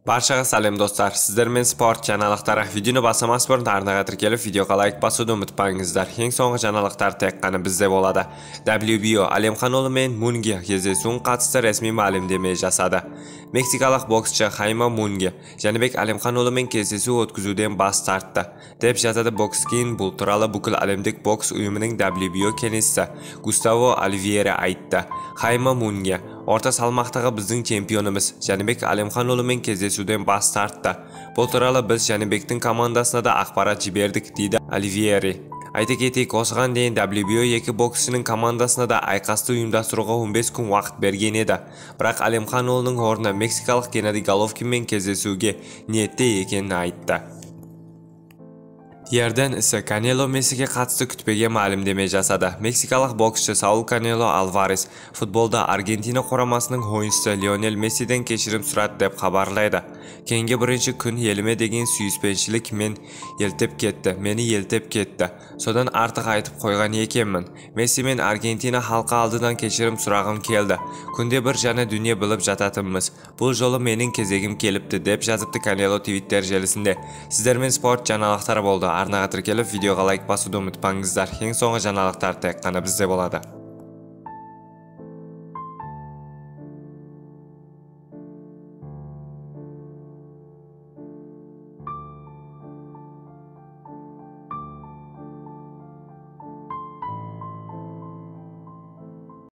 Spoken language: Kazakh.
Баршаға сәлем, достар! Сіздермен спорт жаңалықтары. Видеоны бастамас бұрын арнаға тіркеліп, видеоға лайк басуды ұмытпаңыздар. Ең соңғы жаңалықтар тек қана бізде болады. WBO Әлемханұлы мен Мунги кездесуін қатысты ресми мәлімдеме жасады. Мексикалық боксшы Хайма Мунги Жәнібек Әлемханұлымен кездесу өткізуден бас тартты, деп жазады Бокскин. Бұл туралы бүкіл әлемдік бокс ұйымының WBO кеңесшісі Густаво Оливьери айтты. Хайма Мунги орта салмақтағы біздің чемпионымыз Жәнібек Әлемханұлымен кездесуден бас тартты. Бұл туралы біз Жәнібектің командасына да ақпарат жібердік, дейді Оливьери. Айта кетейік, осыған дейін WBO екі боксшының командасына да айқасты ұйымдастыруға 15 күн уақыт берген еді. Бірақ Әлемханұлының орнына мексикалық Геннадий Головкинмен кездесуге ниетті екенін айтты. Ерден ісі Канело Мессиге қатысты күтпеген мәлімдеме жасады. Мексикалық боксшы Саул Канело Альварес футболда Аргентина құрамасының ойыншысы Лионель Мессиден кешірім сұрады, деп хабарлайды. Кейінгі бірінші күн еліме деген сүйіспеншілік мен елтеп кетті, мені елтеп кетті. Содан артық айтып қойған екенмін. Месси мен Аргентина халқы алдынан кешірім сұрағым келді. Күнде бір жаңа дүние біліп жататынбыз. Бұл жолы менің кезегім келіпті, деп жазыпты Канело Твиттер желісінде. Сіздермен спорт жаңалықтары болды. Арнаға тіркеліп, видеоға лайк басуды ұмытпаңыздар. Ең соңғы жаңалықтар тек қана бізде болады.